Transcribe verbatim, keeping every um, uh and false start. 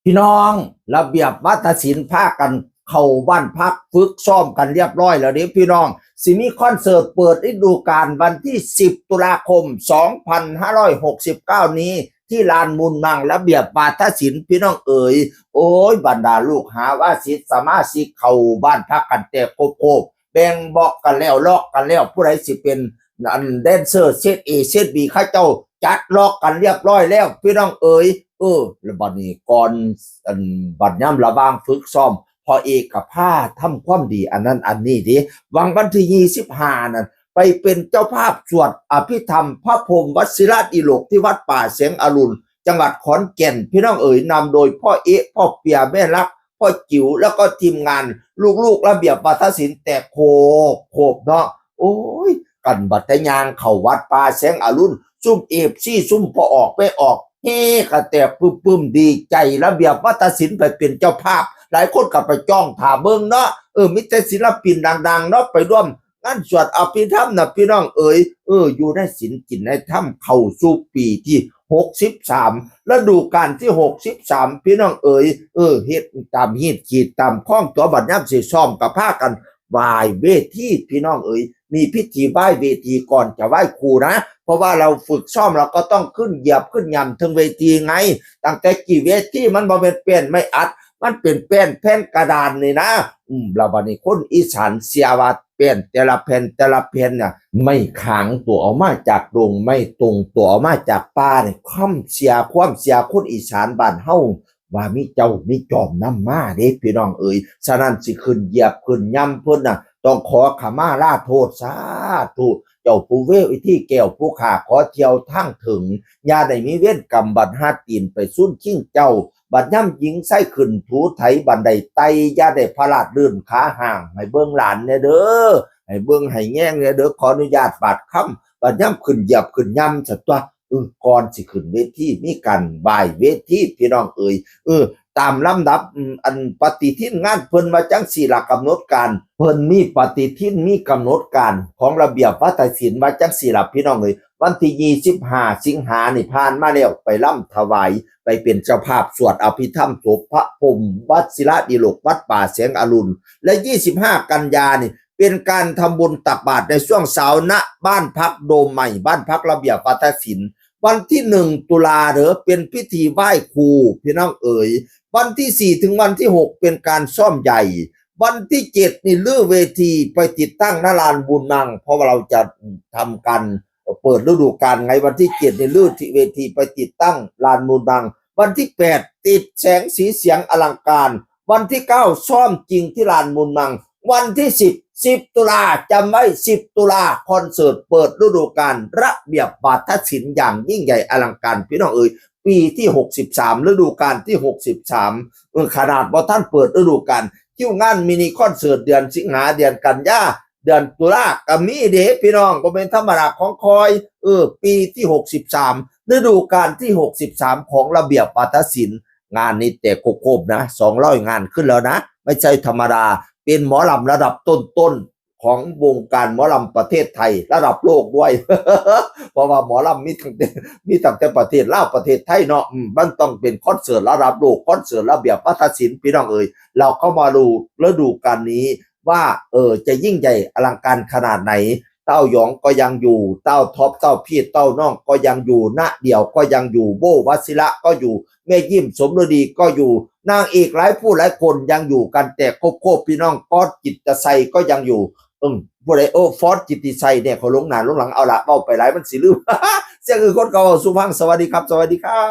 พี่น้อง ระเบียบวาทศิลป์พากันเข้าบ้านพักฝึกซ้อมกันเรียบร้อยแล้วเด้พี่น้อง สิมีคอนเสิร์ตเปิดฤดูกาลวันที่สิบตุลาคมสองพันห้าร้อยหกสิบเก้านี้ ที่ลานมูลมังระเบียบวาทศิลป์พี่น้องเอ๋ย โอ้ย บรรดาลูกหาว่าศิษย์สมาชิกเข้าบ้านพักกันแต่โคบๆ แบ่งบล็อกกันแล้ว ล็อกกันแล้ว ผู้ใดสิเป็นอันแดนเซอร์เซตเอเซตบี เขาเจ้าจัดล็อกกันเรียบร้อยแล้วพี่น้องเอ๋ย เออ แล้วบัดนี้ก่อนอันบัดยามระหว่างฝึกซ้อม พ่อเอกก็พาทำความดีอันนั้นอันนี้เด้ หว่างวันที่ยี่สิบห้านั่น ไปเป็นเจ้าภาพสวดอภิธรรมพระพรหมวชิรดิโลกที่วัดป่าแสงอรุณ จังหวัดขอนแก่น พี่น้องเอ๋ย นำโดยพ่อเอ๊ะ พ่อเปีย แม่รัก พ่อจิ๋ว แล้วก็ทีมงานลูกๆระเบียบวาทศิลป์แต่โคบโคบเนาะ โอ้ย กันบัดแต่ย่างเข้าวัดป่าแสงอรุณ ซุ่มเอฟซี ซุ่มพ่อออกแม่ออก เฮกะแตกปึ้มๆ ดีใจ ระเบียบวาทศิลป์ไปเป็นเจ้าภาพ หลายคนก็ไปจ้องถ่าเบิ่งเนาะ เออ มีแต่ศิลปินดังๆเนาะ ไปร่วมงานสวดอภิธรรมนะพี่น้องเอ๋ย เออ อยู่ในศีลกินในธรรม เข้าสู่ปีที่หกสิบสาม ฤดูกาลที่หกสิบสาม พี่น้องเอ๋ย เออ เฮ็ดตามฮีตขีดตามคองตัว บัดยามสิซ้อมก็พากันไหว้เวที พี่น้องเอ๋ย มีพิธีไหว้เวทีก่อนจะไหว้ครูนะ เพราะว่าเราฝึกซ้อมเราก็ต้องขึ้นเหยียบขึ้นย่ำถึงเวทีไง ตั้งแต่กี่เวทีมันบ่เป็นแป้นไม้อัด มันเป็นแป้นแผ่นกระดานนี่นะ อืม แล้วบัดนี้คนอีสานเชื่อว่าแป้นแต่ละแผ่นแต่ละแผ่นน่ะ ไม้ขางตัวเอามาจากดง ไม้ตรงตัวเอามาจากป่านี่ ความเชื่อ ความเชื่อคนอีสานบ้านเฮา ว่ามีเจ้ามีจอมนำมาเด้พี่น้องเอ๋ย ฉะนั้นสิขึ้นเหยียบขึ้นย่ำเพิ่นน่ะ ต้องขอขมาลาโทษสาธุ เจ้าผู้เวทีแก้วผู้ข้าขอเที่ยวทางเถิง อย่าได้มีเวรกรรมบัดหาตีนไปซุนคิงเจ้า บัดยามหญิงไส้ขึ้นถูไถบันไดไต่ อย่าได้พลาดลื่นขาห่าง ให้เบิ่งหลานแน่เด้อ ให้เบิ่งให้แยงแน่เด้อ ขออนุญาตบาดคำ บัดยามขึ้นเหยียบขึ้นย่ำซะตัว เออ ก่อนสิขึ้นเวทีมีการไหว้เวทีพี่น้องเอ๋ย เออ ตามลำดับ อืม อันปฏิทินงานเพิ่นว่าจังซี่ล่ะ กำหนดการ เพิ่นมีปฏิทินมีกำหนดการของระเบียบวาทศิลป์ว่าจังซี่ล่ะพี่น้องเอ๋ย วันที่ยี่สิบห้าสิงหานี่ผ่านมาแล้ว ไปรำถวาย ไปเป็นเจ้าภาพสวดอภิธรรมศพพระพรหมวชิรดิโลกวัดป่าแสงอรุณ และยี่สิบห้ากันยานี่ เป็นการทำบุญตักบาตรในช่วงเช้า ณ บ้านพักโดมใหม่ บ้านพักระเบียบวาทศิลป์ วันที่หนึ่งตุลาเด้อ เป็นพิธีไหว้ครู พี่น้องเอ๋ย วันที่สี่ถึงวันที่หกเป็นการซ้อมใหญ่ วันที่เจ็ดนี่รื้อเวทีไปติดตั้ง ณ ลานมูลมัง เพราะว่าเราจะทำการเปิดฤดูกาลไง วันที่เจ็ดนี่รื้อที่เวทีไปติดตั้งลานมูลมัง วันที่แปดติดแสงสีเสียงอลังการ วันที่เก้าซ้อมจริงที่ลานมูลมัง วันที่สิบ สิบตุลา จำไว้ สิบตุลา คอนเสิร์ตเปิดฤดูกาลระเบียบวาทศิลป์อย่างยิ่งใหญ่อลังการพี่น้องเอ๋ย ปีที่หกสิบสาม ฤดูกาลที่หกสิบสาม เออ ขนาดบ่ทันเปิดฤดูกาล คิวงานมินิคอนเสิร์ตเดือนสิงหา เดือนกันยา เดือนตุลาก็มีเด้พี่น้อง บ่แม่นธรรมดาของคอย เออ ปีที่หกสิบสาม ฤดูกาลที่หกสิบสามของระเบียบวาทศิลป์ งานนี้แตกโคบๆนะ สองร้อยงานขึ้นแล้วนะ ไม่ใช่ธรรมดา เป็นหมอลำระดับต้นๆของวงการหมอลำประเทศไทยระดับโลกด้วย เพราะว่าหมอลำมีตั้งแต่ มีตั้งแต่ประเทศลาวประเทศไทยเนาะ อืม มันต้องเป็นคอนเสิร์ตระดับโลก คอนเสิร์ตระเบียบวาทศิลป์พี่น้องเอ๋ย เราเข้ามาดูฤดูกาลนี้ว่า เออ จะยิ่งใหญ่อลังการขนาดไหน เต้ายองก็ยังอยู่ เต้าท็อป เต้าพีท เต้าน้องก็ยังอยู่ ณ เดี่ยวก็ยังอยู่ โบ้ วชิระก็อยู่ แม่ยิ้ม สมฤดีก็อยู่ นางเอกหลายผู้หลายคนยังอยู่กันแต่โคบๆ พี่น้อง ก๊อต จิตติไสยก็ยังอยู่ เอิ้ง ผู้ใด โอ้ ฟอส จิตติไสยเนี่ย เขาลงหน้าลงหลัง เอาละ เว้าไปหลายมันสิลืม เสียงอื่นคนเก่าสู่ฟัง สวัสดีครับ สวัสดีครับ